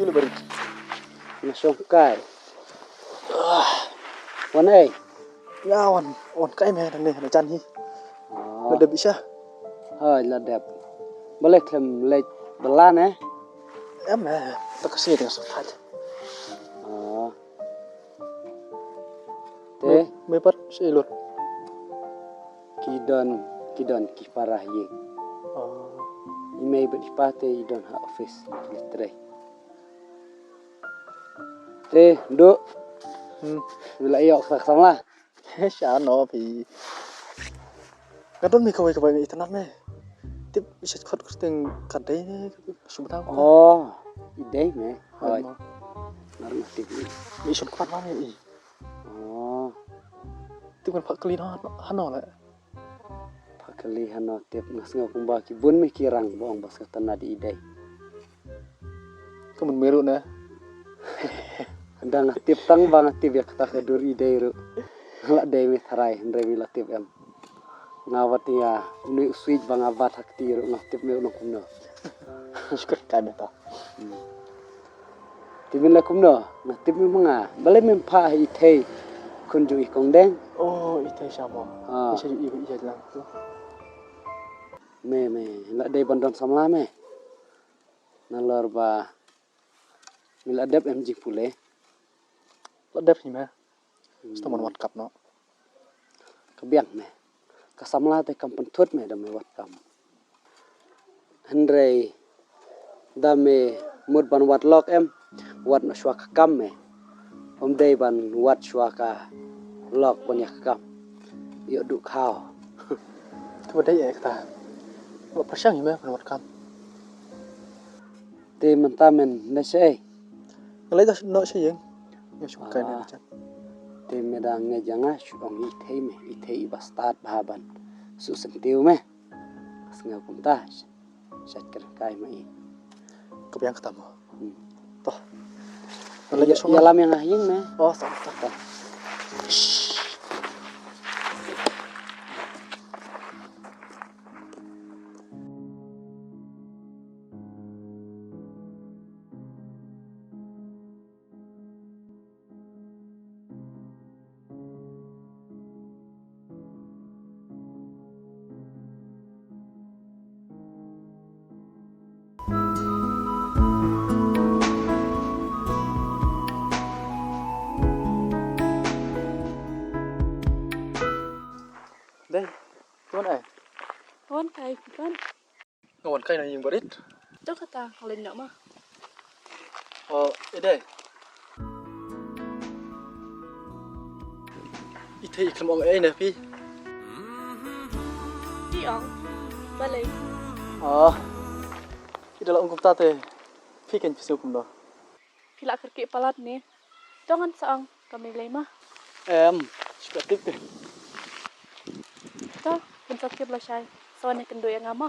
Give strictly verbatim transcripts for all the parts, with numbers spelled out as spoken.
Ïa la barit. Na shong kai. Wan ei. Ïa wan, wan kai me ne na jan hi. Oh. La dep isha. Hoi la dep. Balei khlem leit bylla ne? Em eh, ta ka sngewthuh sa thait. Oh. Te me, me pat sa i lut. Ki don, ki don ki para ïing. Oh. I mei bad i pa te i don ha office ki trei. Te, Duh. Hmm. Me la ïoh ka samla. Sha no phi. Ka don mi kawei kawei ngi itynnad me. Tip i sha khot kyrteng ka dei ne, ka shu btang. Oh, i dei me. Hoi. Hoi. Mar ma tip i. I shu khot ma me i. Oh. Tip kan phah kylli no, hano le. Phah kylli hano tip nga sngew kumba ki bun me ki rang ba ong ba sngewtynnad i dei. Ka mut me ruh ne. Hynda nga tip tang ba nga tip ïa kata ka dur i dei ruh. Nga la dei me tharai hynrei me la tip em. Nga wat ïa une u switch ba nga bat ha kti ruh nga tip me u nong kumno. Shukor kai me ta. Hmm. Te me la kumno, nga tip me ma nga. Balei mem phah ha i thei khun jong i Kong Deng? Oh, i thei sha mo. Ah. I sha i i lang tu. Me, me, la dei ban don samla me. Nalor ba me la dep em jingpule. La dep hi me. Hmm. Sdang ban wad kap noh. Ka biang me. Ka samla te kam pynthut me da me wad kam. Hynrei da me mut ban wad lok em, wad noh shuwa ka kam me. Ym dei ban wad shuwa ka lok ban ïa ka kam. Ïoh duh khaw. Te ba dei eh kata. Ba pyrshang hi me ban wad kam. Te mynta men leit shaei? Nga leit noh sha ïing. Nga shu kai ne. Ah. Te me da ngeit ïa nga shu ong i thei me, i thei i ba stad bha ban shu syntiew me. Sngew kumta. Shat kren kai ma i. Ka biang kata mo. Hmm. Toh. Ïa, ïalam ïa nga ha ïing me. Oh, toh, toh, toh. Dei, wan ai. Wan kai, wan. Nga wan kai na ïing barit. To kata, nga leit noh ma. Oh, i dei. I thei i khlem ong ei ne phi. Phi ong, balei? Oh. I da la ong kumta te. Phi kein phi sngew kumno? Phi lah kyrkieh palat ne. To ngan sa ong, ka mei lei ma. Em, shu ka tip te. To, phin sa tip lashai. Sa wan ïakynduh ïa nga ma.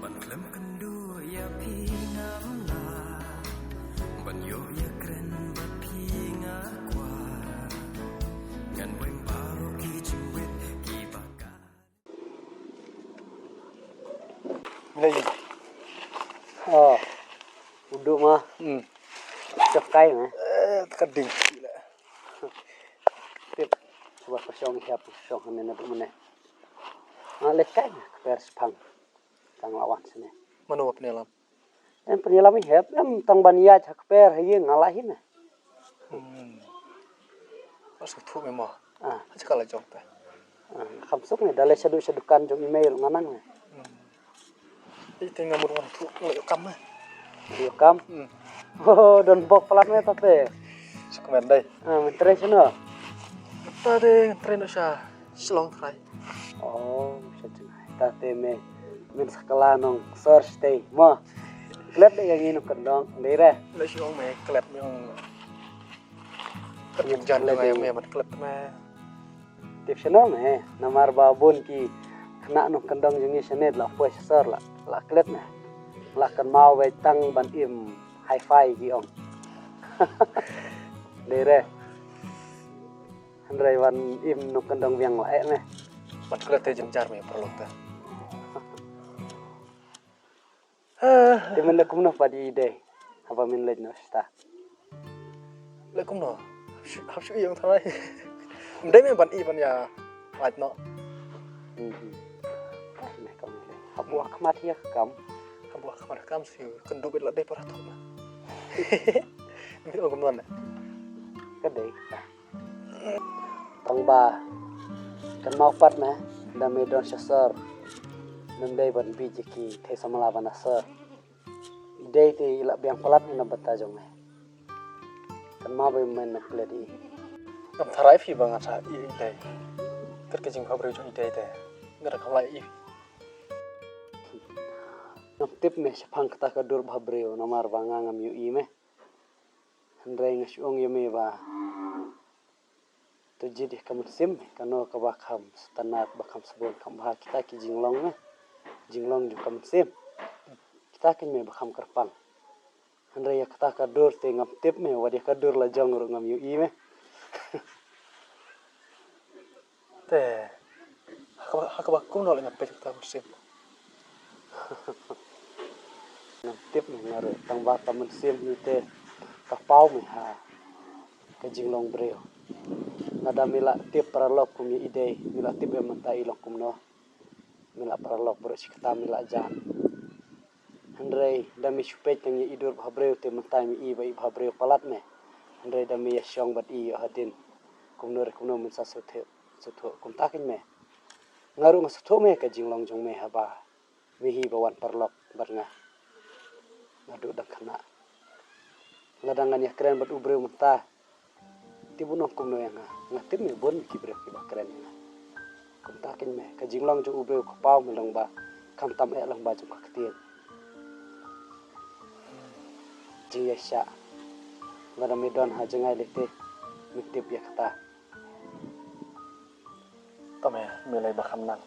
Ban khlem kynduh ïa phi ngam lah. Ban ïoh ïakren bad phi nga kwah. Ngan weng baroh ki jingwit kiba ka Lei. Oh. U Duh ma. Hmm. Chok kai ma. Eh, ka ding. Tip. Shuwa ka shong hiap, shong hangne na Duh mane. Nga leh kai ma, kper shipang. Tang la wan shane. Mano wa pynïalam? Em pynïalam i hep, em tang ban ïaid ha kper ha ïing nga la hi me. Hmm. Ba sngewthuh me mo. Ah. Ha jaka la jong te. Ah, kham suk me, da leit shaduh sha dukan jong i mei ruh nga nang me. Hmm. Ite nga mut wan thuh, nga leit kam me. Leit kam? Hmm. Oh, don bok palat me tate. Suk men dei. Ah, men trei shano? Ta de, trei no sha Shillong trai. Oh, sha Chennai. Ta te me, men sa kylla nong sor stay. Mo. Klet de ïa ngi nongkyndong, dei re. Le shu ong me klet me ong. Klet jan klet me, me mat klet me. Tip shano me, namar ba bun ki khynnah nongkyndong jong ngi shane la poi sha sor la, la klet me. La kynmaw wei tang ban im hi-fi ki ong. Dei re. Hynrei wan im nongkyndong biang la eh me. Ban klet te jynjar me paralok te. Te men leh kumno pat ïa i dei haba men leit noh shata? Leh kumno? Hap shu, hap shu ïeng tharai. Ym dei me ban i ban ïa lait noh. Hmm. Ai, me kam leh. Hap buh khmat ïa ka kam. Hap buh khmat ïa ka kam shu kynduh beit la dei para thok na. Me ong kumno ne? Ka dei. Tang ba kan mau pat me da me don sha sor. Mem dei ban bit ïa ki thei samla ban asor. I dei te i la biang palat na bynta jong me. Kan mau ba men na klet i. Ngam tharai phi ba nga sa i i dei. Kat ka jingpha briew jong i dei te. Nga da kam lai i. Ngam tip me shaphang kata ka dur bha briew namar ba nga ngam ïohi me. Hynrei nga shu ong ïa me ba to jied ïa ka mynsiem, kano kaba kham sngewtynnat, ba kham sbun, kham bha, kita ki jinglong me. Jinglong jong ka mynsiem. Kita kin me ba kham kyrpang. Hynrei ïa kata ka dur te ngam tip me, wat ïa ka dur la jong ruh ngam ïohi me. Te, ha kaba, ha kaba kumno leh nga peit kata ka mynsiem? Ngam tip me nga ruh, tang ba ka mynsiem hi te ka paw me ha ka jinglong briew. Lada me la tip paralok kum ïa i dei, me la tip em mynta i long kumno. Me la paralok baroh shi katta me la jan. Hynrei da me shu peit tang ïa i dur bha briew te mynta me i ba i bha briew palat me. Hynrei da me ïa shong bad i ïoh hadien kumno re kumno men sa sngewthuh, sngewthuh kumta kein me. Nga ruh nga sngewthuh me ka jinglong jong me haba me hi ba wan paralok bad nga. Nga duh dang khynnah. Lada ngan ïa kren bad u briew mynta, te bun ong kumno ïa nga. Nga tip me bun ki briew kiba kren ïa nga. Kumta kein me, ka jinglong jong u briew ka paw me long ba kham tam eh long ba jong ka ktien. Jingïaishah. Lada me don ha jngai lei te me tip ïa kata. Tang me, me lei ba kham nang.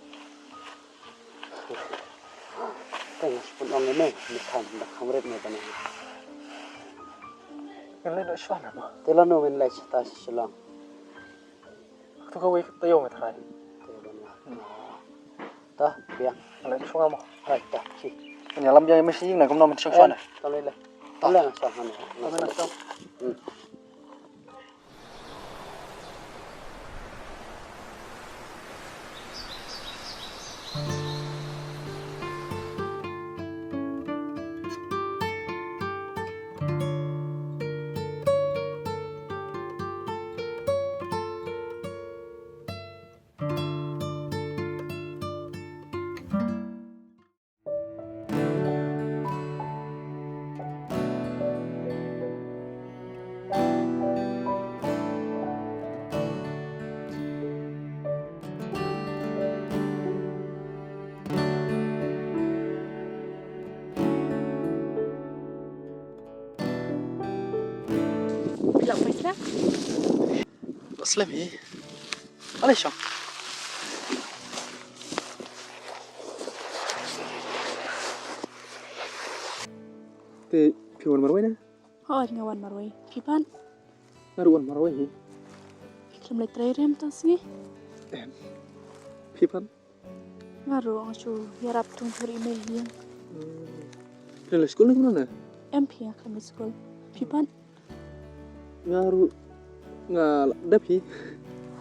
Te nga shu pynong ïa me, me kham, ba kham rit me ba nang. Me lei noh shuwa na mo. Te lano men leit shata sha Shillong? Tu kawei taïew me tharai. Te ban ma. Ta biang. Me lei noh shuwa mo. Hai ta shi. Ïalam biang ïa me sha ïing na kumno men shong shuwa na. Ta lei lei. Ta lei nga shong ha me. Ta lei noh shuwa. Hmm. Phi lah pyrshah? Slem hi. Ale shong. Te phi wan marwei ne? Hooid, nga wan marwei. Phi pat? Nga ruh wan marwei hi. Khlem leit trei rem tang sngi? Em. Phi pat? Nga ruh nga shu ïarap tung thuri me hi. Hmm. Phi leit skul ne kumno ne? Em phi, nga khlem leit skul. Phi pat? Nga ruh nga la dep hi.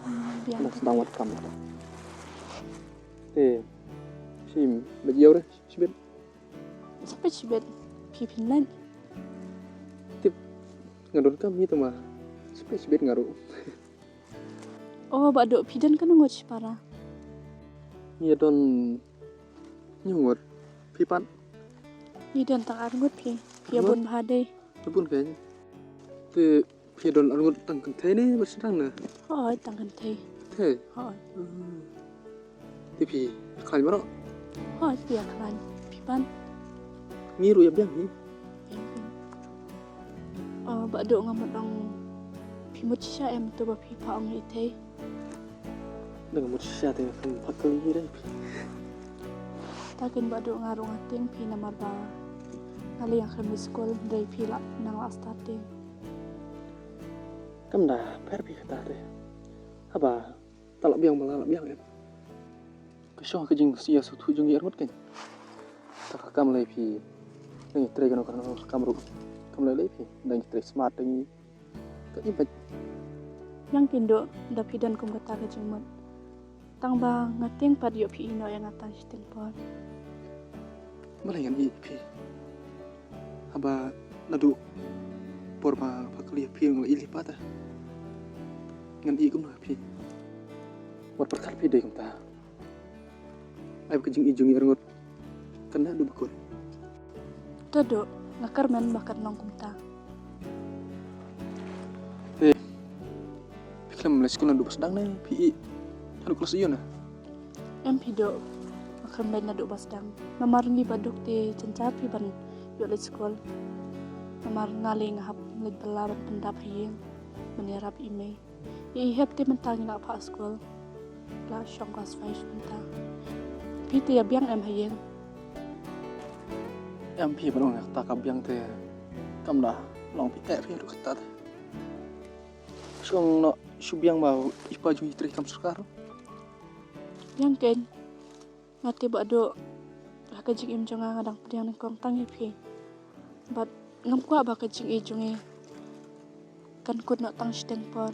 Hmm, biang. Nga sdang wat kam. Te, shim, bad ïew re, shibit. Shibit, shibit. Phi phin leit. Tip, nga don kam hi tama. Shibit, shibit nga ruh. Oh, Bah Duh, phi don katno ngut shipara? Ngi don hynñiew ngut. Phi pat? Ngi don tang ar ngut phi. Phi ïa bun bha dei. Ïa bun kein. Te phi don ar ngut tang kynthei ne bad shynrang ne? Hooid, tang kynthei. Kynthei? Hooid. Hmm. Te phi ïa khlaiñ baroh? Hooid, phi ïa khlaiñ. Phi pat? Ngi ruh ïa biang hi. Ïa biang. Oh, Bah Duh, nga mut ong phi mut shisha em to ba phi phah ong ïa i Thei? Da nga mut shisha te nga khlem phah kylli hi re phi. Ta kein Bah Duh, nga ruh nga tieng phi namar ba nga lei nga khlem leit skul, hynrei phi lah nang lah start tieng. Kam da pher phi kata te. Haba ta lah biang ba la lah biang em. Ka shong ka jingsngewsih jong ngi arngut kein. Ta ka kam lei phi. Dang trei kano kano ka kam ruh. Kam lei lei phi. Dang trei smart dang ka ibat. Yang kin duh da phi don kum kata ka jingmut. Tang ba nga tieng pat ïoh phi ïehnoh ïa nga tang shiteng por. Balei ngan ïeh phi? Haba naduh por ba pha kylli phi nga la ïeh pat. Ngan ïeh kumno phi? Wat pyrkhat phi dei kumta. Ai ba ka jingïeit jong ngi arngut kan da duh bakut. Te duh, nga kyrmen ba kan long kumta. Te phi khlem leit skul naduh ba sdang ne phi ïeh haduh klas ïew na? Em phi duh, nga khlem leit naduh ba sdang. Namar ngi ba duk te jynjar phi ban ïoh leit skul. Namar nga lei nga hap leit bylla ban pyndap ha ïing ban ïarap i mei. Ïa i Hep te mynta ngi la phah skul. La shong klas five mynta. Phi te ïa biang em ha ïing? Em phi, ba long ïa kata ka biang te kam da long phi eh phi ruh kata te. Shong noh shu biang ba i pa jong i trei kam sorkar. Biang kein. Nga te ba duh ha ka jingim jong nga nga dang pdiang nyngkong tang ïa phi. Bad ngam kwah ba ka jingïeit jong ngi kan kut noh tang shiteng por.